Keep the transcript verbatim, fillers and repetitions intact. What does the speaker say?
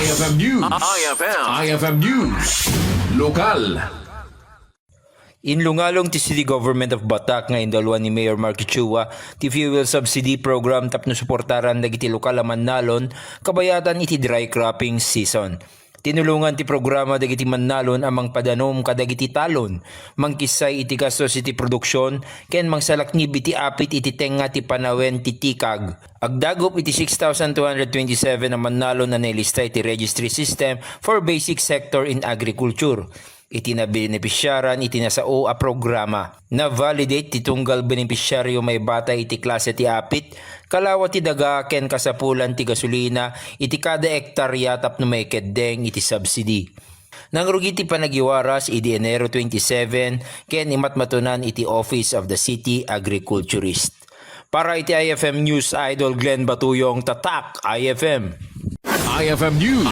I F M News. I F M. I F M News. Lokal. Inlungalong ti City Government of Batac nga indaluan ni Mayor Marky Chua ti fuel subsidy program tapno suportaran dagiti lokal a mannalon kabayatan iti dry cropping season. Tinulongan ti programa dagiti mannalon a mangpadanom kadagiti talon, mangkissay iti gastos iti produksion, ken mangsalaknib iti apit iti tengnga ti panawen ti tikag. Agdagup iti six thousand two hundred twenty-seven a mannalon a nailista iti registry system for basic sector in agriculture. Iti nabenepisiaran iti nasao a programa. Na-validate ti tunggal benepisyaryo maibata iti klase ti apit, kalawa ti daga ken kasapulan ti gasolina iti kada ektarya tapno maikeddeng iti subsidy. Nangrugi ti panagiwaras idi Enero twenty-seven ken imatmatunan iti Office of the City Agriculturist. Para iti I F M News, Idol Glenn Batuyong, Tatak I F M. I F M News.